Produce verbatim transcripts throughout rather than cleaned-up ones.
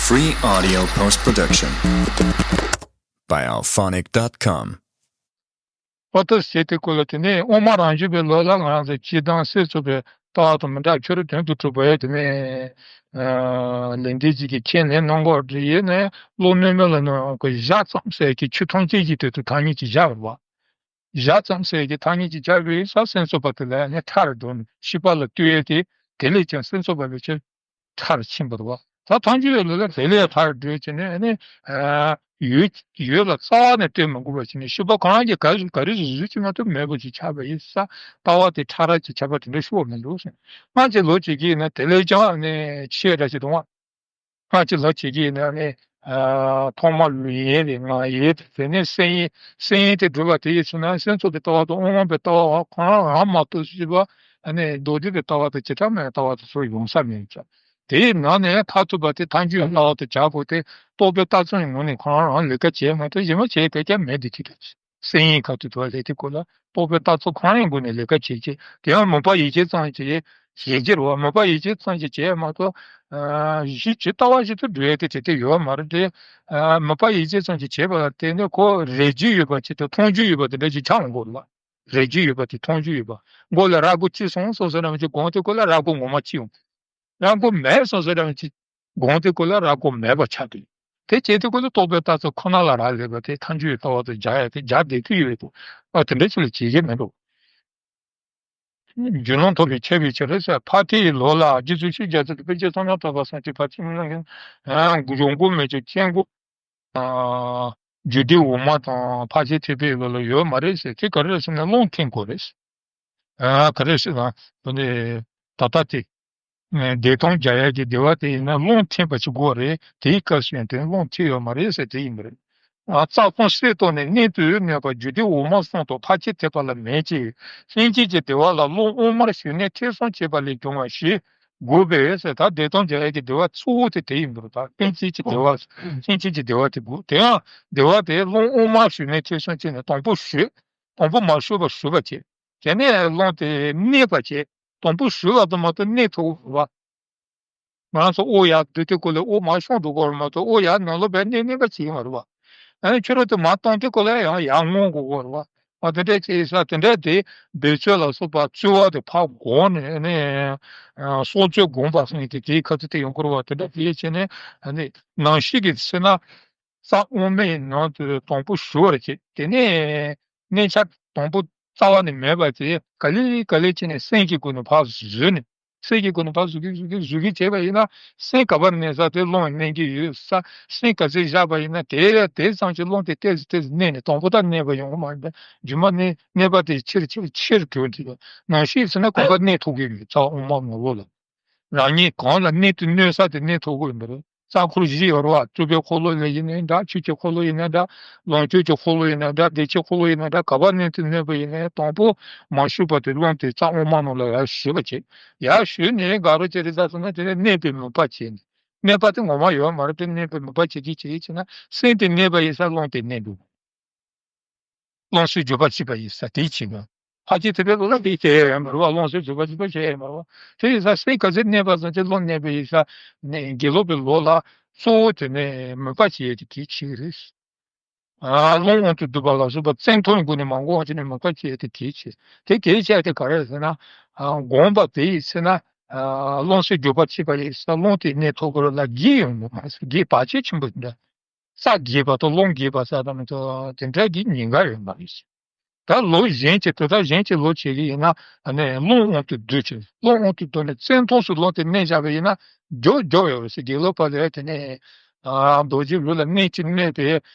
Free audio post production by alphonic dot com. པ་ཏི་ཟེར་དེ་སྐོར་ལ་དེ་ནས་དབུ་མ་རང་རྒྱུད་པའི་ལུགས་ལ་ང་རང་ཚོ་སྤྱིར་བཏང་སེམས་ཚོར་བའི་ལྟ་བ་དང་མི་འདྲ་ཕྱི་རོལ་དོན་དུ་གྲུབ་པ་ཡོད། དེ་ནས་ལན་འདི་གཅིག་གིས་ཁས་ལེན་གནང་གོ་རེ་ཡོད་ནས་བློ་གནས་མེད་ལ་ནང་གི་བཞག་ཙམ་ཟེར་གྱི་ཆོས་ཐམས་ཅད་ཀྱི་དོན་དུ་ཐ་སྙད་ཅིག་བཞག་པ་རེད་བ། བཞག་ཙམ་ཟེར་གྱི་ཐ་སྙད་ཅིག་བྱ་བའི་ས་སེམས་ཚོར་བ་དེ་ལ་ནི་ཕྲ་རུ་འགྲོ་ནས་ཤེས་པ་ལ་ལྟོས་ཡས་དེ་དེ་ལས་ཀྱང་སེམས་ཚོར་བ་ལས་ཀྱང་ཕྲ་རུ་ཕྱིན་པ་རེད་བ། ད་ཐམས་ཅད་ཡོད་ལ་ལ་དེ་ལས་ཕྲ་རུ་འགྲོ་བྱས་ནས་ནི་ཡོད་ཡོད་ལ་རྩ་བ་ནས་ལྟོས་མ་དགོས་པ་བྱས་ནས་ཤེས་པ་གང་གིས་ག་རེ་ག་རེ་གཟུགས་ཀྱི་མ་གཏོགས་མེད་པ་ཅིག་ཆགས་པ་ཡིན་ས་ལྟ་བ་དེ་ཕྲ་རགས་ཅིག་ཆགས་པ་དེ་འདྲ་ཤོར་བ་མི་འདུག་ཟེར། སྔ་ཕྱི་ལོ་བྱེད་ཀྱི་ཡིན་ན་དེ་ལས་ཀྱང་ནི་ཆེ་དྲགས་ཅིག་འདུག་བ། སྔ་ཕྱི་ལོ་བྱེད་ཀྱི་ཡིན་ན་ནི། ཨ། ཐོག་མ་ལུས་ཡིན་རེད་ངག་ཡིན་རེད་དེ་ནས་སེམས་ཡིན། སེམས་ཡིན་དེ་སྒྲུབ་པ་དེ་ཡིན་ཟེར་ན་སེམས་ཚོར་བའི་ལྟ་བ་དང་དབུ་མ་པའི་ལྟ་བ་ཁོ་རང་རང་མ་གཏོགས་སྲིད་པ། ཨ་ནི་མདོ་སྡེ་པའི་ལྟ་བ་དང་བྱེ་བྲག་སྨྲ་བའི་ལྟ་བ་དེ་ཚོ་ཡོང་ས་མེད་ཀྱང་། དེའི་ནང་ནས་མཐར་ཐུག་པ་དེ་ཐལ་འགྱུར་ལྟ་བ་དང་བྱ་དགོས་ཏེ་རྟོག་པའི་ལྟ་ཚུལ་ངོས་ནས་ཁོ་རང་རང་ལས་ཀ་བྱེད་མ་གཏོགས་གཞན་མ་བྱེད་དེ་ཀྱང་མེད་དེ་ཁྱེད་དང་། སེམས་ཡིན་ཁ་ཐུག་ཏུ་བ་ལས་དེ་སྐོར་ལ་རྟོག་པའི་ལྟ་ཚུལ་ཁོ་རང་ཡང་སྒོ་ནས་ལས་ཀ་བྱེད་ཀྱི་དེ་ཡང་མུན་པ་ཡིད་ཆེས་ཙམ་གྱིས་བྱེད་ཀྱི་རེད་བ། མུན་པ་ཡིད་ཆེས་ཙམ་གྱིས་བྱེད་མ་གཏོགས། གཞི་ཇི་ལྟ་བ་ཞིག་ཏུ་འགྲོ་ཡ་དེ་དེ་དེ་ཡོད་མ་རེད་དེ། མུན་པ་ཡིད་ཆེས་ཙམ་གྱིས་བྱེད་པ་ལ་བརྟེན་ནས་ཁོ་རེག་རྒྱུ་ཡོད་པ་ཅིག་དང་མཐོང་རྒྱུ་ཡོད་པ་དེ་འདྲ་ཅིག་ཆགས་འོང་གི་རེད་བ། རེག་རྒྱུ་ཡོད་པ་དེ་མཐོང་རྒྱུ་ཡོད་པ། མགོ་ལ་རྭ་ཅོ་ཅིག་སོང་སོང་ཟེར་ན་མི་ཅིག་དགོངས་དེ་ཁོ་ལ་རྭ་ཅོ་ངོ་མ་ཅིག་ཡོང་། རྭ་ཅོ་མེད་སོང་ཟེར་ན་མི་ཅིག་དགོངས་དེ་ཁོ་ལ་རྭ་ཅོ་མེད་པ་ཆགས་འདུག་དེ་བྱས་དུས་ཁོ་ལ་རྟོག་པའི་ལྟ་ཚུལ་ཁོ་ན་ལ་རག་ལས་པ་དེ་ཐལ་འགྱུར་ལྟ་བ་དང་སྦྱར་ཡ་དེ་སྦྱར་བསྡད་ཀྱི་ཡོད་དོ། ཨ་དེ་འདྲ་ཅིག་ལ་བྱེད་ཀྱི་མེད་འགྲོ། རྒྱུ་ལམ་ཐོབ་པའི་ཁྱད་པར་ཅི་རེད་ཟེར་ཕར་ཐེག་ཡི་ལོ་ལ་རྗེ་བཙུན་ཆོས་རྒྱལ་ཚོགས་ཀྱི་དཔེ་ཆ་ཚང་མ་ཐོབ་པ་སངས་རྒྱས་ཕར་ཕྱིན་ལ་འགྱུར་འགོ་མེད་ཅིང་སྐྱེ་འགོ། རྒྱུད་སྡེ་འོག་མ་དང་ཕར་ཕྱིན་ཐེག་པའི་ལོ་ལ་ཡོད་མ་རེད་ཟེར་དེ་ག་རེ་རེད་ཟེར་ན་སློང་འཐེན་དགོས་རེད། ཨ་ག་རེ་ཟེར་ན་དེ་ནི་ད་ལྟ་དེ། བདེ་སྟོང་རྒྱ་ཡལ་གྱི་བདེ་བ་དེ་ཡིན་ན་སློང་འཐེན་པ་ཞིག་དགོས་རེད། དེའི་སྐབས་སུ་ཡང་དེ་སློང་འཐེན་ཡོད་མ་རེད་ཟེར་དེ་ཡིན་པ་རེད། ཨ་རྩ་ཁོང་གསེར་ཏོག་ནས་གནད་དུ་གནས་པ་རྒྱུད་སྡེ་འོག་མ་གསུམ་དང་ཕར་ཕྱིན་ཐེག་པ་ལ་མེད་ཅིང་། ལྷན་སྐྱེས་ཀྱི་བདེ་བ་ལ་སློང་དབུ་མར་ཞུགས་ནས་ཐེ་ཚོམ་བྱེད་པ་ལས་བྱུང་བ་ཞིག་དགོས་པས་ཟེར། ད་བདེ་སྟོང་རྒྱ་ཡལ་གྱི་བདེ་བ་གཙོ་བོ་དེ་དེ་ཡིན་པ་རེད། ད་ལྷན་སྐྱེས་ཀྱི་བདེ་བ་ལྷན་སྐྱེས་ཀྱི་བདེ་བ་དེ་དགོས། དེ་ཡང་བདེ་བ་དེ་སློང་དབུ་མར་ཞུགས་ནས་ཐེ་ཚོམ་བྱས་ནས་དང་པོ་ཞུགས། དང་པོ་མ་ཞུགས་པར་ཞུགས་པ་བྱེད། དེ་ནས་སློང་དེ་གནས་པ་བྱེད། དང་པོ་ཞུགས་པ་དང་མ་གཏོགས་གནས་ཐུབ་པ། ང་རང་ཚོ་དབུགས་ཡར་བསྡུ་དུས་སྐབས་ལ་དབུགས་མར་ཤོར་འགྲོ་གི་རེད་མ་གཏོགས་དབུགས་ཡར་ནང་ལོགས་བསྡད་གནས་གནས་པ་བྱེད་ཀྱི་མ་རེད་བ། ཨ་ནི་ཕྱི་རོལ་དུ་མར་གཏོང་དུས་སྐབས་ལ་ཡང་ཡར་མངོན་དགོས་ཀྱི་རེད་བ། ཨ་དེ་འདྲ་བྱས་ས་དེ་འདྲ་དེ་འབད་རྩོལ་ལ་སོགས་པ་རྩོལ་བ་དེ་ཕར་བསྒོམས་ནས་ནི་སྲོག་རྩོལ་བསྒོམ་པ་ཟེར་དེ་དེའི་ཁ་ཐུག་དེ་ཡོང་གི་རེད་བ། དེ་འདྲ་དེ་བྱས་ནས་ཨ་ནི་ནང་བཞིན་གྱི་ཚེ་ན་རྩ་དབུ་མའི་ནང་དུ་དང་པོ་ཞུགས་པར་བྱེད། དེ་ནས་གནས་ཆ་དང་པོ་རྩ་བ་ནས་མེད་པ་དེ་ག་ལེ་ག་ལེ་བྱས་ནས་སེམས་ཀྱི་སྒོ་ནས་ཕར་བཟོས་ནས། སེམས་ཀྱི་སྒོ་ནས་ཕར་བཟོ་གི་བཟོ་གི་བཟོ་གི་བྱས་པ་ཡིན་ན་སེམས་ག་པར་གནས་ས་དེ་རླུང་གནས་ཀྱི་ཡོད་ས། སེམས་ག་ཚོད་བཞག་པ་ཡིན་ན་དེ་དེ་ཙམ་གྱིས་རླུང་དེ་ཏོག་ཙམ་ཏོག་ཙམ་གནས་ནས་དང་པོ་ད་གནས་པ་ཡོང་གི་མ་རེད། རྗེས་མ་གནས་གནས་པ་དེ་ཆེར་ཆེར་ཆེར་འགྲོ་འདུག་ནང་བཞིན་ཟེར་ན་གོམ་པ་གནས་ཐུབ་ཀྱི་ཡོད། རྩ་དབུ་མ་ངོ་བོ་ལ། རང་ཉིད་གང་ལ་གནད་དུ་གནས་ས་དེ་གནས་ཐུབ་ཀྱི་ཡོད་པ་རེད། རྩ་འཁོར་བཞི་ཡོད་རེད་བ། སྤྲུལ་པའི་འཁོར་ལོ་ལ་ཡིན་ནའི་འདྲ། ཆོས་ཀྱི་འཁོར་ལོ་ཡིན་ནའི་འདྲ། ལོངས་སྤྱོད་ཀྱི་འཁོར་ལོ་ཡིན་ནའི་འདྲ། བདེ་ཆེན་འཁོར་ལོ་ཡིན་ནའི་འདྲ། ག་པར་གནད་དུ་གནས་པ་ཡིན་ནའི་དང་པོ་མ་ཞུགས་པར་དེ་རླུང་དེ་རྩ་དབུ་མ་ནང་ལ་ཡར་ཞུགས་པ་བྱེད། ཡར་ཞུགས་ནས་ག་རེ་བྱེད་རེད་ཟེར་ན་དེ་ནས་གནས་པའི་མོས་པ་བྱེད་ནས། གནས་པ་དེ་ངོ་མ་ཡོད་མ་རེད་དེ། གནས་པའི་མོས་པ་བྱེད་ཀྱི་བྱེད་ཀྱི་བྱེད་ན་སེམས་དེ་གནས་པ་ཡིན་ས་རླུང་དེ་གནས་འདུག་རླུང་སེམས་སྦྱོར་བ་གཅིག་པ་ཡིན་ས་དེའི་ཕྱིར་ན། ཕར་ཕྱིན་ཐེག་པའི་ལུགས་ལ་དེ་བྱེད་ཡ་ཡོད་མ་རེད་བ། རླུང་སེམས་སྦྱོར་བ་གཅིག་པ་བྱེད་ཡ་ཡོད་མ་རེད་བ། དེ་ཡིན་ཙང་སེམས་ག་ཚོད་གནས་པ་ཙམ་གྱིས་རླུང་གནས་པ་ཡིན་ཙང་ནས་དགེ་ལུགས་པའི་ལུགས་ལ་གཙོ་བོ་དེ་ནས་མོས་པ་བྱེད་ཡ་དེ་དེའི་ཕྱིར་རེད། ཨ་རླུང་དབང་དུ་བསྡུ་བ་ལ་སོགས་པ་བཙན་ཐབས་སྒོ་ནས་མ་འགོག་པ་བྱས་ནས་མོས་པ་བྱེད་ཡ་དེ་དེའི་ཕྱིར། དེ་དེའི་ཕྱིར་དེ་ག་རེ་ཟེར་ན། ཨ་སྒོམ་པ་དེ་ཡིན་ཟེར་ན། ཨ་རླུང་སེམས་སྦྱོར་བ་གཅིག་པ་ཡིན་ཙང་རླུང་དེ་གནས་ཐུབ་ཀྱི་རེད་ལ་བགེགས་ཡོང་གི་མ་རེད། བགེགས་བར་ཆད་ཆེན་པོ་འདྲ། རྩ་རྒྱས་པ་དང་རླུང་རྒྱས་པ་ཟེར་དང་མི་ཚོ་དེ་འདྲ་གི་ཉེན་ཁ་ཡོད་མ་རེད། ད་ལུགས་གཞན་གྱི་དེ་དག་གཞན་གྱི་ལུགས་བྱེད་ཀྱི་ཡིན་ན་ཨ་ནི་རླུང་དབང་དུ་བསྡུ་བྱས། རླུང་དབང་དུ་བསྡུ་ནས་བཙན་ཐབས་སུ་རླུང་དེ་གནས་བཞག་པ་ཡིན་ན་མགྱོགས་མགྱོགས་ཡོད་རེད་ཟེར། དགེ་ལུགས་པ་ལ་དེ་ནས་ཨ་རྡོ་རྗེ་ལུགས་ལ་གནད་གཅིག་གནས་པའི་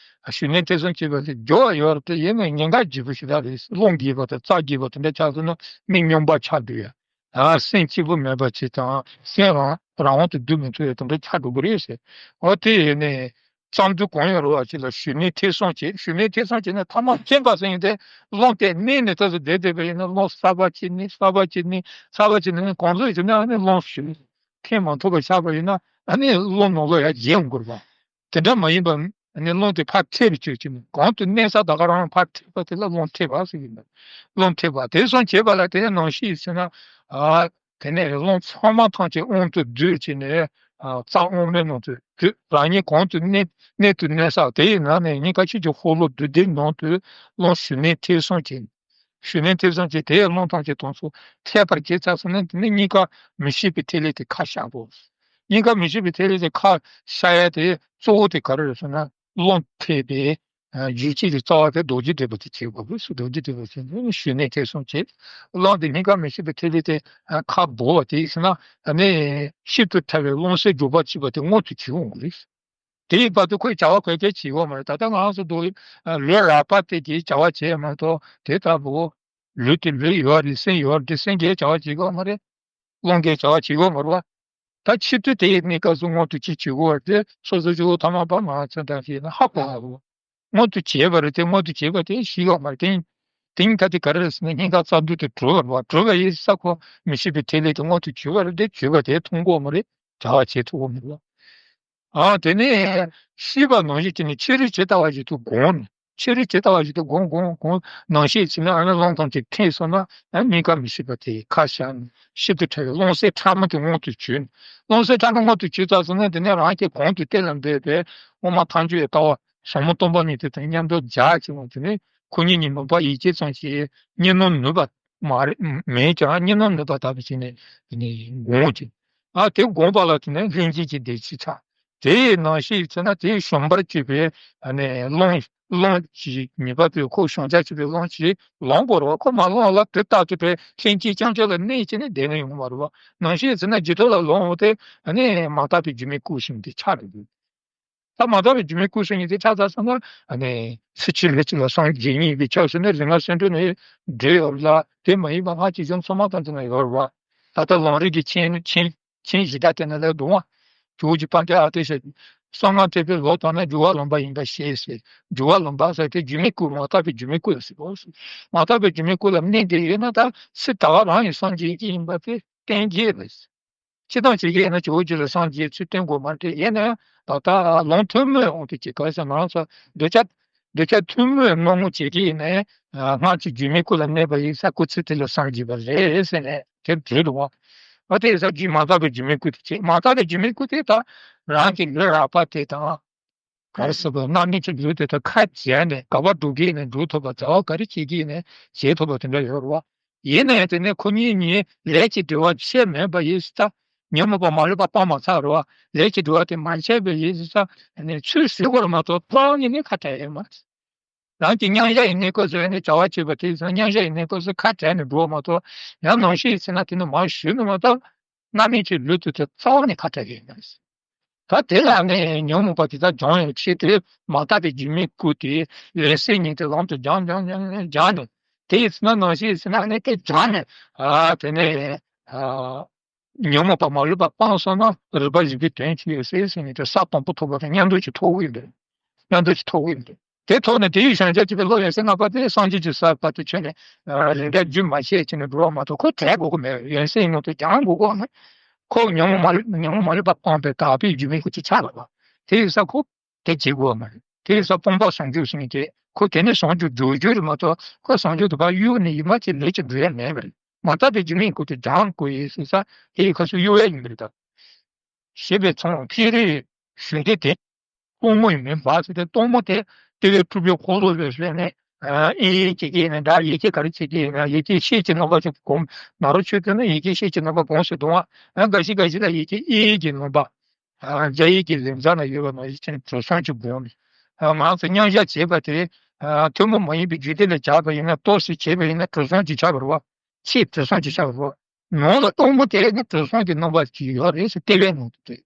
ཞུགས་གནས་ཐེ་ཚོམ་བྱེད་པ་དེ་མགྱོགས་ཡོད་རེད་དེ། ཡིན་ནའི་ཉེན་ཁ་ལྗིད་པོ་ཞིག་རག་རེད། རླུང་རྒྱས་པ་དང་རྩ་རྒྱས་པ་དེ་འདྲ་ཆགས་སོང་ན་མི་སྨྱོན་པ་ཆགས་འགྲོ་ཡ། ཨ་སེམས་སྐྱིད་པོ་མེད་པ་ཅིག་དང་སེམས་རང་རང་དབང་དུ་བསྡུ་མི་ཐུབ་ཡ་དེ་འདྲ་ཆགས་འགྲོ་གི་རེད་ཟེར། འོ་དེ་ཡིན་ནའི་རྩ་མདུད་གང་ཡོད་རེད་བ་ཅིག་ལ་ཞུགས་གནས་ཐེ་ཚོམ་བྱེད། ཞུགས་གནས་ཐེ་ཚོམ་བྱེད་ནས་ཐ་མ་བཙན་པ་ཟེར་ཡིན་ཏེ་རླུང་དེ་གནས་ནས་ད་དུ་བསྡད་བསྡད་པ་ཡིན་ན་རླུང་གསར་པ་གཅིག་གནས། གསར་པ་གཅིག་གནས། གསར་པ་གཅིག་གནས་ནས་གང་ཟག་ཡིན་ན་ཨ་ནི་རླུང་ཞུགས་འཐེན་མ་ཐུབ་པ་ཆགས་པ་ཡིན་ན་ཨ་ནི་རླུང་ནང་ལོགས་ཡར་རྒྱས་འོང་གི་རེད་བ། དེ་འདྲ་མ་ཡིན་པ་ཨ་ནི་རླུང་དེ་ཕར་འཐེན་རེ་བྱེད་ཀྱི་ནི་གང་དུ་གནས་ས་ད་ག་རང་ཕར་འཐེན་པ་དེ་ལ་རླུང་འཐེན་པ་ཟེར་གྱི་འདུག་རླུང་འཐེན་པ་དེ་སོང་བྱས་པ་ལ་དེ་ནང་བཞིན་ཟེར་ན། ཨ་དེ་ནས་རླུང་ཚང་མ་ཐམས་ཅད་དབང་དུ་བསྡུས་བྱས་ནས་ རྩ་དབུ་མའི་ནང་དུ་བུད། རང་ཉིད་གང་དུ་གནས་གནས་དུ་གནས་ས་དེ་ཡི་ནང་ནས་སྙིང་ག་ཆོས་ཀྱི་འཁོར་ལོ་བསྡུས་ཏེ་ནང་དུ་རླུང་ཞུ་ནས་ཐེ་ཚོམ་བྱེད། ཞུ་ནས་ཐེ་ཚོམ་བྱེད། དེ་ཡི་རླུང་ཐམས་ཅད་དྭངས་སུ་ཐལ་བར་བྱེད་ཚར་སོང་ན། དེ་ནས་སྙིང་ག་མི་ཤིགས་པའི་ཐིག་ལེ་དེ་ཁ་བཤད་དགོས། སྙིང་ག་མི་ཤིགས་པའི་ཐིག་ལེ་དེ་ཁ་བཤད་ཡ་དེ་གཙོ་བོ་དེ་ག་རེ་རེད་ཟེར་ན། རླུང་ཐེག་པའི་ཡུལ་ཅན་གྱི་རྩ་བ་དེ་རྡོ་རྗེ་སྒྲིབ་པ་དེ་བྱེད་དགོས་པས། རྡོ་རྗེ་སྒྲིབ་པ་དེ་ཞུ་ནས་ཐེ་ཚོམ་བྱེད། རླུང་དེ་སྙིང་ག་མི་ཤིགས་པའི་ཐིག་ལེ་དེ་ཁ་བོར་བ་དེ་ཡིན་ན། ཨ་ནི་ཤིན་ཏུ་ཕྲ་བའི་རླུང་སེམས་འཇུག་པ་བྱེད་པ་དེ་མངོན་དུ་གྱུར་འོང་གི་རེད། དེ་ཡིན་བར་དུ་ཁོས་བྱ་བ་ག་གེ་བྱེད་དགོས་མ་རེད། ད་ལྟ་ང་ཚོ་འདུག་ལུས་རགས་པ་དེ་གིས་བྱ་བ་བྱེད་མ་གཏོགས། དེ་ལྟ་བུ་ལུས་དེ་ལུས་ཡོད་རེད། སེམས་ཡོད་རེད། སེམས་ཀྱིས་བྱ་བ་བྱེད་དགོས་མ་རེད། རླུང་གིས་བྱ་བ་བྱེད་དགོས་མ་རེད་བ། ད་ཕྱི་དུས་དེ་ཡི་གནས་སྐབས་སུ་མངོན་དུ་ཅི་བྱེད་དགོས་པ་དེ་སོ་སོ་ཅིག་ཐ་མ་པ་མ་ཚད་དང་ཞེས་ན་ཧ་གོ་ཧ་གོ། མངོན་དུ་བྱས་པ་རེད་དེ། མངོན་དུ་བྱས་པ་དེ་ཤེས་ཡོད་མ་རེད་དེ། དེང་ད་དེ་ག་རེ་རེད་ཟེར་ན། སྙིང་ག་རྩ་མདུད་དེ་གྲོལ་བ་རེད་བ། གྲོལ་བ་ཡིན་ས་ཁོ་མི་ཤིགས་པའི་ཐིག་ལེ་དེ་མངོན་དུ་གྱུར་པ་རེད་དེ། གྱུར་པ་དེ་མཐོང་གི་ཡོད་མ་རེད། བྱ་བ་བྱེད་ཐུབ་ཀྱི་མ་རེད་བ། ཨ་དེ་ནས་ཤེས་པ་ནང་བཞིན་བྱས་ནས་ཕྱི་རོལ་ཇི་ལྟ་བ་བཞིན་དུ་བསྒོམས་ནས། ཕྱི་རོལ་ཇི་ལྟ་བ་བཞིན་དུ་བསྒོམས་བསྒོམས་བསྒོམས། ནང་ཤེས་བྱས་ན་ཨ་ནི་རླུང་ཐམས་ཅད་ཐིམ་སོང་ན། ཨ་སྙིང་ག་མི་ཤིགས་པ་དེ་ཁ་བཤད་ནས་ཤིན་ཏུ་ཕྲ་བའི་རླུང་སེམས་ཕྲ་མོ་དེ་མངོན་དུ་གྱུར་ནས། རླུང་སེམས་ཕྲ་མོ་མངོན་དུ་གྱུར་ཚར་སོང་ན། དེ་ནས་རང་གི་གོང་དུ་གཏན་ལ་འབེབས་པའི་དབུ་མ་ཐལ་འགྱུར་བའི་ལྟ་བ་ཟབ་མོ་སྟོང་པ་ཉིད་དེ་དང་མཉམ་དུ་སྦྱར་བྱས་པ་དེ་ནི། ཁོ་གཉིས་གཉིས་མིན་པ་ཡིད་ཀྱི་ཙམ་ཞིག་གཉིས་སྣང་ནུས་པ་མ་རེད། མེད་ཀྱང་གཉིས་སྣང་ནུས་པ་ལྟ་བུ་བྱས་ནས་དེ་ནས་བསྒོམ་གྱི། ཨ་དེ་བསྒོམས་པ་ལ་དེ་ནས་ལྷན་སྐྱེས་ཀྱི་བདེ་སྐྱིད་ཆགས། དེ་ཡི་ནང་ཤེས་ཚེ་ན་དེའི་བྱུང་བར་བྱེད་པའི་ཨ་ནི་རླུང་། རླུང་གི་ཉེས་པ་པོས་ཁོ་བྱུང་བྱ་བྱེད་པའི་རླུང་གིས་ལངས་དགོས་རེད་བ། ཁོ་མ་ལངས་ལ་དེ་ལྟར་དུ་བའི་ལྷན་སྐྱེས་རྐྱང་རྐྱང་ལ་གནས་བྱས་ནས་བདེ་ནས་ཡོང་བ་རེད་བ། ནང་ཤེས་ཚེ་ན་ཇི་ཐོག་ལ་ལངས་འོང་དེ་ཨ་ནི་མ་དག་པའི་སྒྱུ་མའི་སྐུ་ཞིག་དེ་ཆགས་འགྲོ་གི། ད་མ་དག་པའི་སྒྱུ་མའི་སྐུ་ཞིག་དེ་ཆགས་ཚར་སོང་ན། ཨ་ནི་ཚེ་གཅིག་ལུས་གཅིག་ལ་སངས་རྒྱས་ཉིད་པའི་ཕྱོགས་སུ་ནི་རིགས་ལྔ་སེམས་སྒྲོ་ནི་འབྲེལ་ཡོད་ལ། དེ་མ་ཡིན་པ་སྔར་གྱི་གཞུང་ཚང་མ་དང་དེ་ན་ཡོད་རེད་བ། ད་ལྟ་ལམ་རིམ་གྱི་མཆན་མཆན་མཆན་བཞི་དག་དེ་ན་ལ་འདུག་བ། ཇོ་བོ་རྗེ་དཔལ་ལྡན་ཨ་ཏི་ཤ་གསང་སྔགས་ཐེག་པའི་ལུགས་དང་ནི་འགྱུར་བ་ལམ་པ་ཡིན་པར་ཤེས་ཟེར། འགྱུར་བ་ལམ་པ་ཟེར་དེ་སྒྱུ་མའི་སྐུ། མ་དག་པའི་སྒྱུ་མའི་སྐུ་ལ་ཟེར་གོ། མ་དག་པའི་སྒྱུ་མའི་སྐུ་ལ་གནས་བསྡད་ཡོད་ན། ད་ཚེ་ད་ག་རང་ཡང་སངས་རྒྱས་ཀྱི་ཡིན་པ་དེ་གཏན་འཁེལ་རེད། སྤྱིར་བཏང་བྱེད་ཀྱི་ཡིན་ན་ཇོ་བོ་རྗེ་ལ་སངས་རྒྱས་ཚུལ་བསྟན་དགོས་མ་རེད། ཡིན་ན་ཡང་ད་ལྟ་ལམ་ཐུན་མོང་དུ་ཅིག་ག་རེ་ཟེར། ང་རང་ཚོ་འདོད་ཆགས་འདོད་ཆགས་ཐུན་མོང་བའི་སྣང་ངོ་བྱེད་ཀྱི་ཡིན་ན། ཨ་སྔར་གྱི་སྒྱུ་མའི་སྐུ་ལ་གནས་པ་ཡིན་ས། སྐུ་ཚེ་དེ་ལ་སངས་རྒྱས་པ་རེད་ཟེར་ནས་དེར་བྲོས་འདུག་བ། ཨ་དེ་ཡིན་ས་སྒྱུ་མ་དག་པའི་སྒྱུ་མའི་སྐུ་དེ་བྱེད། མ་དག་པའི་སྒྱུ་མའི་སྐུ་དེ་ད་རང་གི་ལུས་རགས་པ་དེ་དང་། ག་རེ་ཟེར་དགོས། རྣམ་སྨིན་གྱི་ལུས་དེ་དང་ཁ་བྱལ་ནས་ག་པར་འགྲོ་གི་ཡིན་ན་འགྲོ་ཐུབ་པ། བྱ་བ་ག་རེ་བྱེད་ཀྱི་ཡིན་ན་བྱེད་ཐུབ་པ་དེ་འདྲ་ཡོད་རེད་བ། ཡིན་ན་ཡང་དེ་ནས་ཁོ་གཉིས་གཉིས་ལས་ཀྱི་འབྲེལ་བ་ཆད་མེད་པ་ཡིན་ཙང་། ཉོན་མོངས་པ་མ་ལུས་པ་སྤངས་མ་ཚར་རེད་བ། ལས་ཀྱི་འབྲེལ་བ་དེ་མ་ཆད་པ་ཡིན་ཙང་། ཨ་ནི་ཚུར་ཟེར་དགོས་རེད་མ་གཏོགས་ཐོག་ནས་ནི་ཁ་བྲལ་ཡོད་མ་རེད། རང་གི་མཉམ་བཞག་ཡིན་ནའི་སྐབས་སུ་ནི་བྱ་བ་བྱེད་པ་དེ་ཡིན་ཙང་། མཉམ་བཞག་ཡིན་ནའི་སྐབས་སུ་ཁ་བྲལ་ནས་འགྲོ་བ་མ་གཏོགས། ཡང་ནང་བཞིན་ཡིན་ཟེར་ན་དེ་ནི་མར་ཞུས་ནས་མ་གཏོགས། རྣམ་སྨིན་གྱི་ལུས་དེ་དེ་རྩ་བ་ནས་ཁ་བྲལ་གི་ཡོད་མ་རེད། ད་དེ་ལ་ནི་ཉོན་མོངས་པ་དེ་དག་སྦྱང་ཡང་ཆེད་དུ་མ་དག་པའི་སྒྱུ་མའི་སྐུ་དེ་ཡོན་སྲིད་གཉིས་དེ་ལམ་དུ་སྦྱང་སྦྱང་སྦྱང་སྦྱང་ནས། དེ་ཡིན་ན་ནང་བཞིན་ཟེར་ན་ནི་དེ་སྦྱང་ནས། ཨ་དེ་ནས་ཨ་ཉོན་མོངས་པ་མ་ལུས་པ་སྤངས་སོང་ན་རིག་པ་བཞི་པོའི་དོན་ཅི་ཡོད་སྲིད་ཟེར་ནས། དེ་ས་དང་པོ་ཐོབ་པ་དང་མཉམ་དུ་ཅིག་ཐོབ་ཀྱི་ཡོད་རེད། མཉམ་དུ་ཅིག་ཐོབ་ཀྱི་ཡོད་རེད། དེ་ཐོག་ནས་དེའི་བྱང་ཆུབ་ཀྱི་བློ་ཡོན་སྲིད་ལྔ་པ་དེ་སངས་རྒྱས་ཀྱི་ས་བར་དུ་ཆོད་ནས། ཨ་ལས་འབྲས་རྒྱུ་མ་ཤེས་བྱས་ནས་འགྲོ་བ་མ་གཏོགས་ཁོ་བྲལ་དགོས་ཀྱི་མེད། ཡོན་སྲིད་ནང་དུ་སྦྱང་དགོས་ཀྱི་མེད། ཁོ་ཉོན་མོངས་མ་ལུས་ཉོན་མོངས་མ་ལུས་པ་སྤངས་པའི་དག་པའི་སྒྱུ་མའི་སྐུ་ཅིག་ཆགས་པ་ལ། དེ་ཡིན་ཙང་ཁོ་དེ་བྱེད་དགོས་མ་རེད། དེ་ཡིན་ཙང་སྤངས་པ་ཟུང་འཇུག་ཟེར་མཁན་དེ་ཁོ་དེ་ནས་ཟུང་འཇུག་འགྲོ་རྒྱུ་རེད་མ་གཏོགས། ཁོ་ཟུང་འཇུག་ཏུ་ཕར་གཡུག་ནས་ཡིན་པ་ཅིག་ལས་ཀྱི་འགྲོ་ཡ་མེད་པ་རེད། མ་དག་པའི་སྒྱུ་མའི་སྐུ་དེ་སྦྱང་དགོས་ཡིན་ཟེར་ཙང་། དེ་ཡི་སྐབས་སུ་གཡུག་ཡ་ཡིན་པ་རེད་ད། ཞེས་པའི་མཚུངས་ཐིག་རིས་ཞུ་འདི་དེ། སྟོང་མོ་ཡི་མིང་འབར་ཟེར་ཏེ། སྟོང་མོ་དེ་ལྟེ་བའི་སྤྲུལ་པའི་འཁོར་ལོ་ལས་བྱས་ནས། ཨེ་ཡིག་བྱེད་ཀྱི་ཡིན་ན་འདྲ། ཡི་གེ་ག་རེ་བྱེད་ཀྱི་ཡིན་ན། ཡི་གེ་ཤེས་ཀྱི་རྣམ་པ་ཅིག་སྒོམ། ནཱ་རོ་ཆོས་སྐྱོང་ནི་ཡི་གེ་ཤེས་ཀྱི་རྣམ་པ་སྒོམ་ཟེར་འདུག་ཨ། འགའ་ཞིག་འགའ་ཞིག་ལ་ཡི་གེ་ཨེ་ཡིག་གི་རྣམ་པ། རྒྱ་ཡིག་གི་ལེགས་བྱང་ན་ཡོད་པ་ནང་བཞིན་བྱས་ནས་གྲུ་གསུམ་ཅིག་སྒོམ། ང་ཚོ་མཉམ་བཞག་བྱེད་པ་དེ་ཐུན་མོང་མ་ཡིན་པའི་རྒྱུད་སྡེ་ལ་སྦྱར་བ་ཡིན་ན། ཏོག་ཙམ་བྱས་པ་ཡིན་ན་གྲུ་གསུམ་ཅིག་ཆགས་པ་རེད་བ། ཕྱིས་གྲུ་གསུམ་ཅིག་ཆགས་པ་རེད་བ། ནང་ལ་སྟོང་པོ་དེ་ནི་གྲུ་གསུམ་གྱི་རྣམ་པ་ཅིག་ཡོད་རེད་ཟེར། ལྟེ་བའི་ནང་དུ་དེ།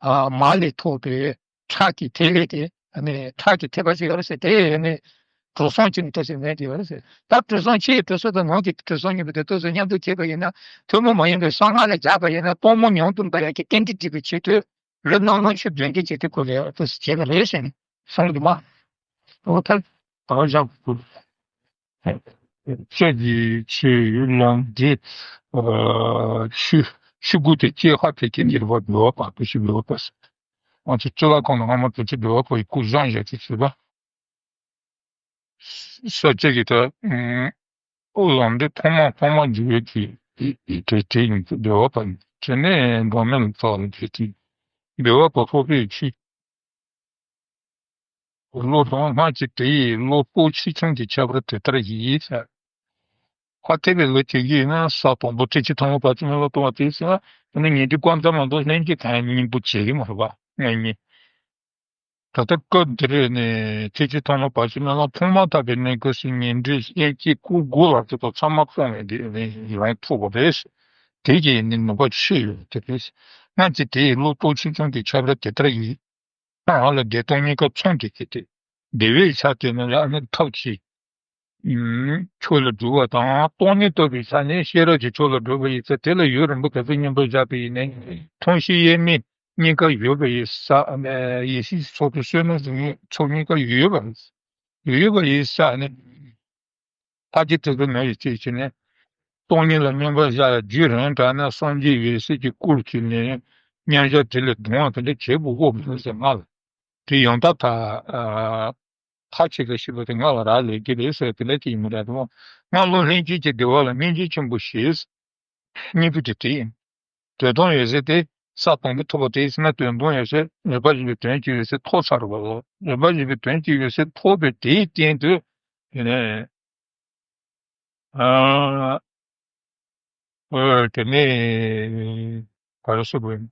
ཨ་མ་ལས་ཐོབ་པའི་ཁྲག་གི་ཐིག་ལེ་དེ། ཨ་ནི་ཁྲག་གི་ཐིགས་པ་ཞིག་ཡོད་རེད་ཟེར། དེ་ནི་གྲུ་གསུམ་གྱི་ནི་ཐིགས་སེ་མེད་དེ་ཡོད་རེད་ཟེར། ད་གྲུ་གསུམ་ཕྱིའི་གྲུ་གསུམ་དང་ནང་གི་གྲུ་གསུམ་གཉིས་པོ་དེ་ཏོག་ཙམ་མཉམ་དུ་བྱས་པ་ཡིན་ན། ཐུན་མོང་མ་ཡིན་པའི་གསང་སྔགས་ལ་སྦྱར་བ་ཡིན་ན། སྟོང་མོ་ཉུང་དུ་འབར་ཡག་གི་རྟེན་འབྲེལ་སྒྲིག་པའི་ཆེད་དུ། ལུས་རྣམ་སྣང་ཆོས་བདུན་གྱི་འཇིག་རྟེན་ཀུན་ལས་ཏོག་ཙམ་བྱས་པ་རེད་ཟེར་ནས་གསུངས་འདུག་མ། འོ་ད་གང་བཞག་གུ། ཅོག་གི་ཆོས་ལམ་འདི། ཨ་ཆོས་ཆོས་སྐུ་དེ་སྐྱེ་ཁ་ཕལ་སྐད་ནས་རེད་བ། འགྲོ་བ་བར་དུ་ཞིག་འགྲོ་བ་བར་དུ། ང་ཚོ་སྤྱི་བླ་ཁང་ལ་སྔ་མ་དུས་ཚོད་འགྲོ་བ་བར་དུ་སྐུ་བཞེངས་བཞག་ཅིག་བྱེད་པ། ས་སྐྱ་གི་ད་ཨ་ལམ་འདི་ཐོག་མ་ཐོག་མ་འཇུག་ཡོད་ཀྱི་དེ་དེ་ཡིན་གྱི་འགྲོ་བ་བར་དུ། དེ་ནས་འགྲོ་མེད་ལ་ཐོག་ལ་དེ་དེ། འདུལ་བ་པོ་ཁོ་པའི་ཆོས། བློ་དང་སྔར་གྱི་དེ་ཡི་བློ་སྤོབས་ཆེ་ཆུང་གི་ཁྱད་པར་དེ་ལྟར་ཡིན་ཟེར། ཁ་ཐེག་པའི་ལུགས་ཀྱི་ཡིན་ན་ས་དང་པོ་ཐེག་ཆེན་ཐོག་མ་བར་ཆད་མེད་ལ་ལྟུང་བ་དེ་ཟེར་ན། ཨ་ནི་ཉན་ཐོས་སྐལ་བཟང་མ་གཏོགས་ལྷན་སྐྱེས་གང་ཡང་སྙིང་པོ་བྱེད་ཀྱི་མ་རེད་པ། ང་གཉིས། ད་ལྟ་སྐབས་འདིར་ནི་ཐེག་ཆེན་ཐོག་མ་བར་ཆད་མེད་ལ་ཐོག་མ་ཐོབ་པའི་གནས་སྐབས་སུ་ཉན་ཐོས་ལྷན་སྐྱེས་སྐུ་དགུ་ལ་དེ་དག་ཚང་མ་སྤོང་བའི་དེ་ནི་ཡོང་ཐུབ་པ་རེད། དེ་གྱིས་ནི་ནུས་པ་ཆེ་ཡོད་དེ་རེད། སྔར་གྱི་དེ་ཡི་བློ་སྟོབས་ཆེ་ཆུང་གི་ཁྱད་པར་དེ་ལྟར་ཡིན། ཡང་ལ་བདེ་སྟོང་གཉིས་ཀ་མཚུངས་ཏེ་སྐྱེ་སྟེ། བདེ་བའི་ཆ་དེ་ནི་ཡང་ནི་ཐབས་ཀྱིས་ཆོས་ལ་སྒྲུབ་པ་དང་སྟོང་ཉིད་རྟོགས་པའི་ཆ་ནས་ཤེས་རབ་ཀྱི་ཆོས་ལ་སྒྲུབ་པ་ཡིན་ཙང་དེ་ལ་ཡུན་རིང་པོ་ག་ཚོད་སྙིང་པོར་བཞག་པ་ཡིན་ནའི་ཐུན་བཞིའི་དབྱེར་མེད་གཉིས་ཀ་ཡོད་པ་ཡིན་ས། ཡེ་ཤེས་ཀྱི་ཚོགས་དང་བསོད་ནམས་ཀྱི་ཚོགས་གཉིས་ཀ་ཡོད་པ་ཡོད་པ་ཡིན་ས་ནི། ཕ་གི་དེ་ཚོ་མེད་ཡོད་ཅེས་བྱས་ནས། སྟོང་ཉིད་ལ་སྙོམས་པར་བཞག་ཡ་རྒྱུན་རིང་དྲགས་ན་སངས་རྒྱས་འོད་གསལ་གྱི་སྐུར་གྱུར་ནས་མཉམ་བཞག་དེ་ལས་གདུང་བ་དེ་འདྲ་བྱེད་དགོས་ཀྱི་མ་རེད་ཟེར། ང་ལ་དེ་ཡང་དག་ད་ཨ་ཐག་ཆོད་པ་ཞིག་པ་དེ་ང་ལ་རག་ལས་ཀྱི་རེད་ཟེར། དེ་ལས་ཅི་ཡིན་མི་རེད་དོ། སྔར་བློ་ལྷན་སྐྱེས་ཀྱི་བདེ་བ་ལ་སྙིང་རྗེ་ཆེན་པོ་ཞེས། གཉིས་པོ་དེ་དེ་ཡིན། དོན་དམ་འོད་གསལ་དེ་ས་དང་པོ་ཐོབ་པ་དེ་ཡིན་ན་དོན་དམ་འོད་གསལ་རིག་པ་བཞི་པའི་དོན་གྱི་འོད་གསལ་ཐོབ་ཚར་བ་ལ། རིག་པ་བཞི་པའི་དོན་གྱི་འོད་གསལ་ཐོབ་པའི་དེའི་སྟེང་དུ་དེ་ནས་ཨ་ཨ་དེ་ནས་ག་རེ་ཟེར་དགོས།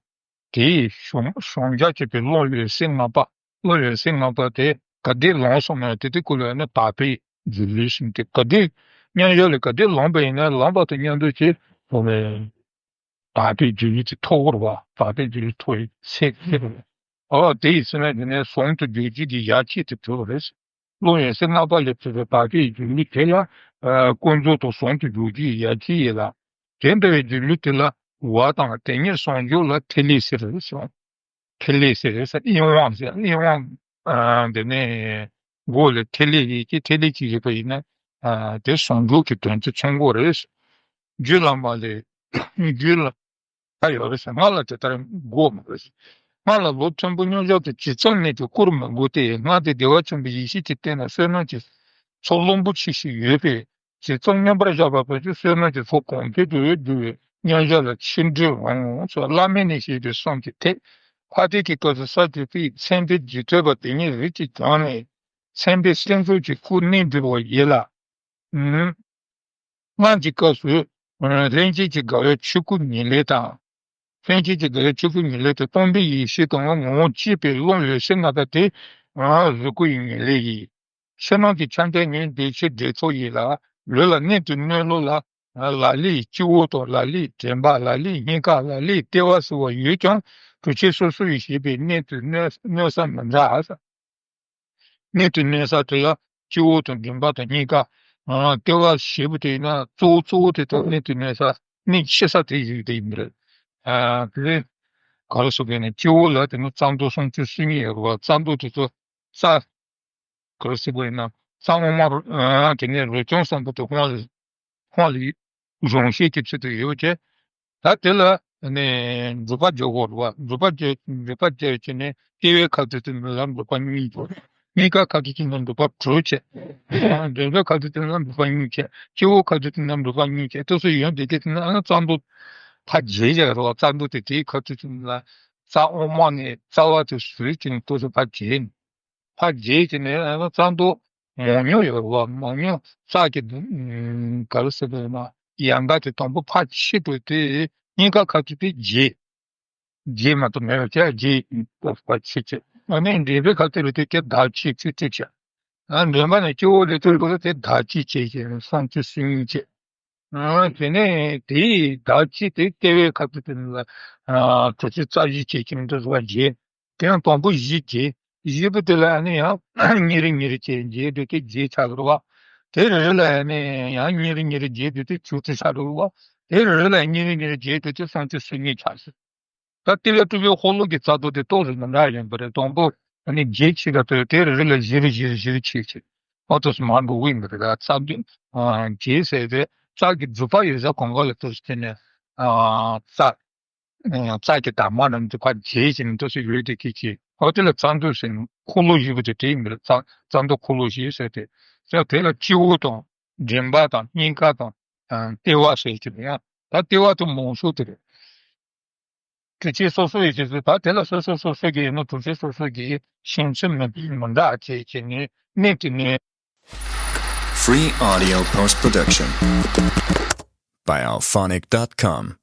དེའི་གཞོམ་གཞོམ་བྱ་བྱེད་པའི་བློ་འོད་གསལ་ལྔ་པ། བློ་འོད་གསལ་ལྔ་པ་དེ་ག་དུས་ལངས་སོང་ན་དེ་དུས་ཀུན་ལ་ནི་དག་པའི་སྒྱུ་ལུས་ཟེར་ཏེ། ག་དུས་མཉམ་བཞག་ལས་ག་དུས་ལངས་པ་ཡིན་ན་ལངས་པ་དང་མཉམ་དུ་ཅིག་དག་པའི་སྒྱུ་ལུས་དེ་ཐོབ་པ་རེད་པ། དག་པའི་སྒྱུ་ལུས་ཐོབ་པའི་ཚད་དེ་རེད། ཨོ་དེ་ཡིན་ཟེར་ན་དེ་ནས་ཟུང་དུ་འཇུག་བྱེད་ཀྱི་ཡ་གཅིག་དེ་གྲུབ་པ་རེད། བློ་འོད་གསལ་ལྔ་པ་ལས་གྲུབ་པའི་དག་པའི་སྒྱུ་ལུས་དེ་ལ་ཀུན་རྫོབ་དང་ཟུང་དུ་འཇུག་བྱེད་ཀྱི་ཡ་གཅིག་ཡིན་ལ། དེ་འདྲ་བའི་སྒྱུ་ལུས་དེ་ལ་བ་དང་དེ་ཉིད་ཟུང་འཇུག་ལ་ཐིག་ལེ་ཟེར་ཟེར། ཐིག་ལེ་ཟེར་ཟེར་དབྱེ་བ་ཟེར། དབྱེ་བ་འདི་ནས་མགོ་ལ་ཐིག་ལེ་ཡིན་གྱི་ཐིག་ལེ་གཅིག་ཡོད་པ་ཡིན་ན་དེ་ཟུང་འཇུག་གི་དོན་དུ་མཚོན་གྱི་རེད། རྒྱུད་བླ་མ་ལས། རྒྱུད་ལ་ད་ཡོད་རེད་ཟེར། སྔགས་ལ་དེ་ལྟར་དགོས་མ་རེད། སྔགས་ལ་ལོ་མཐོན་པོ་མཉམ་བཞག་ཏུ་ཇི་ཙམ་གནས་ཀྱང་བཀུར་མི་དགོས་ཏེ། སྔགས་དེ་བདེ་བ་ཆེན་པོའི་ཡེ་ཤེས་ཀྱི་སྟེང་ན་བསོད་ནམས་ཀྱི་ཚོགས་རླུང་བུ་ཆེ་ཞིག་ཡོད་པས། ཇི་ཙམ་མཉམ་པར་བཞག་པ་ཙམ་གྱིས་བསོད་ནམས་ཀྱི་ཚོགས་གོང་འཕེལ་དུ་འགྱུར་བས་མཉམ་བཞག་ལ་ཆེར་འགྲོ་འོང་། བླ་མེད་ནས་བཤད་པའི་གསུང་གི་ཐད། ཕ་དེ་གི་སྐབས་སུ་ས་བཅུ་པའི་མཚན་དཔེ་ཇི་ཐོས་པ་དེ་ཉིད་རིགས་ཀྱིས་བསྐྱངས་ནས་མཚན་དཔེ་སེམས་ཚོགས་ཀྱི་སྐུ་གནས་འགྲུབ་པ་ཡིན་ལ། སྔགས་ཀྱི་སྐབས་སུ་ལྷན་སྐྱེས་ཀྱི་དགའ་བའི་ཆོས་སྐུ་ཉེར་ལེན་དང་། ལྷན་སྐྱེས་ཀྱི་དགའ་བའི་ཆོས་སྐུ་ཉེར་ལེན་དེ་སྟོང་པའི་ཡེ་ཤེས་དང་ངོ་བོ་གཅིག་པའི་བློ་འོད་གསལ་ལྔ་པ་དེ་གཟུགས་སྐུ་ཡི་ཉེར་ལེན་ཡིན། ཕྱི་ནང་གི་ཁྱབ་བྱ་ཉིད་བདེ་གཤེགས་བགྲེས་ཚོགས་ཡིན་ལ། ལུས་ལ་གནད་དུ་གནས་ལུགས་ལ། ལ་ལས་སྤྱི་བོ་དང་ལ་ལས་མགྲིན་པ། ལ་ལས་སྙིང་ག། ལ་ལས་ལྟེ་བ་ཟེར་བ་ཡོད་ཀྱང་དྲུག་ཆོས་སོ་སོ་ཡིས་བྱས་པའི་གནད་དུ་གནས་གནས་ས་མི་འདྲ། གནད་དུ་གནས་ས་དེ་ལ་སྤྱི་བོ་དང་མགྲིན་པ་དང་སྙིང་ག། ལྟེ་བ་ཞེས་པ་དེ་ཡིན་ན་གཙོ་བོ་གཙོ་བོ་དེ་དང་གནད་དུ་གནས་ས་གནད་ཆེ་ས་དེ་ཞིག་དེ་ཡིན་པ་རེད། དེ་ག་རེ་ཟེར་དགོས་ན་སྤྱི་བོ་ལ་དེ་ནི་རྩ་མདོ་སུམ་ཅུ་སོ་གཉིས་ཡོད་རེད་བ། རྩ་མདོ་དེ་ཚོ་རྩ། ག་རེ་ཟེར་དགོས་ཡིན་ན་རྩ་དབུ་མ་རུ་ཨ་དེ་ནས་རོ་སྐྱོང་བསམ་པ་དེ་ཁོང་ལ་ཁོང་ལ་གཞུང་བཤད་ཀྱི་ཚུལ་དུ་ཡོད་ཅེས། ད་དེ་ལ་ནི་སྒྲུབ་པ་བརྗོད་དགོས་རེད་བ། སྒྲུབ་པ་བརྗོད་སྒྲུབ་པ་བརྗོད་ཀྱི་ནི་ལྟེ་བའི་ཁ་ཐུག་དེ་ནི་ལ་སྒྲུབ་པ་གཉིས་བརྗོད། སྙིང་ག་ཁ་ཐུག་དེ་ནི་སྒྲུབ་པ་དྲུག་བྱས། མགྲིན་པའི་ཁ་ཐུག་དེ་ནི་སྒྲུབ་པ་གཉིས་བྱས། སྤྱི་བོ་ཁ་ཐུག་དེ་ནི་སྒྲུབ་པ་གཉིས་བྱས། དེ་ཚོ་ཡོན་ཏན་གྱི་དེ་ནི་ཨ་ནི་རྩ་མདོ་ཕར་རྒྱས་བྱས་རེད་བ། རྩ་མདོ་དེ་དེའི་ཁ་ཐུག་དེ་ནི་ལ་རྩ་དབུ་མ་ནས་རྩ་བ་དེ་བཟོས་ཀྱི་ནི་དེ་ཚོ་ཕར་རྒྱས། ཕར་རྒྱས་ཀྱི་ནས་ཨ་ནི་རྩ་མདོ་མང་ཉུང་ཡོད་རེད་བ། མང་ཉུང་རྩ་གི་ཨ་ག་རེ་ཟེར་དགོས་ན་ཡན་ཀ་དེ་དང་པོ་ཕར་ཕྱིན་འགྲོ་དུས་སྙིང་ག་ཁ་ཐུག་དེ་རྒྱས། རྒྱས་མ་གཏོགས་མེད་པ་བྱས། རྒྱས་ཕར་ཕྱིན་བྱས། ཨ་ནི་མགྲིན་པའི་ཁ་ཐུག་ལ་དེ་དེ་ཟླ་གཅིག་ཚེས་གཅིག་བྱས། ཨ་མགྲིན་པ་ནས་སྤྱི་བོ་ལ་ཐུག་དགོས་དེ་ཟླ་གཅིག་བྱས་ཀྱི་སུམ་ཅུ་སོ་གཉིས་བྱས། ཨ་དེ་ནས་དེའི་ཟླ་གཅིག་དེ་ལྟེ་བའི་ཁ་ཐུག་དེ་ནི་ལ་དྲུག་ཅུ་རྩ་བཞི་བྱས་ཀྱི་མི་འདུག་བ་རྒྱས། དེ་ཡང་དང་པོ་བཞི་བྱས། བཞི་པོ་དེ་ལ་ཨ་ནི་ཡང་ཉིས་རེ་ཉིས་རེ་བྱས་རྒྱས་འགྲོ་དུས་བརྒྱད་ཆགས་འགྲོ་བ། དེ་རེ་རེ་ལ་ཨ་ནི་ཡང་ཉིས་རེ་ཉིས་རེ་བྱས་འགྲོ་དུས་བཅུ་དྲུག་ཆགས་འགྲོ་བ། དེ་རེ་རེ་ལ་ཉིས་རེ་ཉིས་རེ་བྱས་འགྲོ་དུས་སུམ་ཅུ་སོ་གཉིས་ཆགས་སོང་། ད་དེ་ལ་སྤྲུལ་པའི་འཁོར་ལོ་གི་རྩ་རྡོ་དེ་ཏོག་ཙམ་མི་འདྲ་ཡིན་པ་རེད། དང་པོ་ཨ་ནི་བརྒྱད་ཅིག་ལ་དེ་དེ་རེ་རེ་ལ་བཞི་རེ་བཞི་རེ་བཞི་རེ་བྱས་བྱས། ཨོ་ཏོག་ཙམ་མར་འགྲོ་གི་ཡིན་པ་རེད། ད་རྩ་རྡོ་བརྒྱད་ཟེར་དེ་རྩ་གི་རྫུ་བ་ཡོད་ས་གང་ག་ལ་ཏོག་ཙམ་དེ་ནས་རྩ། རྩ་གི་འདབ་མ་རྣམས་དེ་ཕར་རྒྱས་ཀྱི་ནི་ཏོག་ཙམ་ཡོད་དེ་སྐད་ཅིག་ཨོ་དེ་ལ་རྩ་མདོ་ཟེར་ནས་འཁོར་ལོ་བཞི་པོ་དེ་དེ་ཡིན་པ་རེད། རྩ་རྩ་མདོ་འཁོར་ལོ་བཞི་ཟེར་དེ། ད་དེ་ལ་སྤྱི་བོ་དང་མགྲིན་པ་དང་སྙིང་ག་དང་ལྟེ་བ་ཟེར་གྱི་རེད། ཡང་ད་ལྟེ་བ་དེ་མང་ཤོས་དེ་རེད། གྲུབ་ཆ་སོ་སོ་ཡི་རྗེས་སུ་ད་དེ་ལ་སོ་སོ་སོ་སོ་གི་ནི་གྲུབ་ཆ་སོ་སོ་གི་ཤེས་ཚད་མི་མི་འདྲ་བྱས་བྱས་ནས་གནས་དེ་ནས། Free audio post production by alphonic dot com.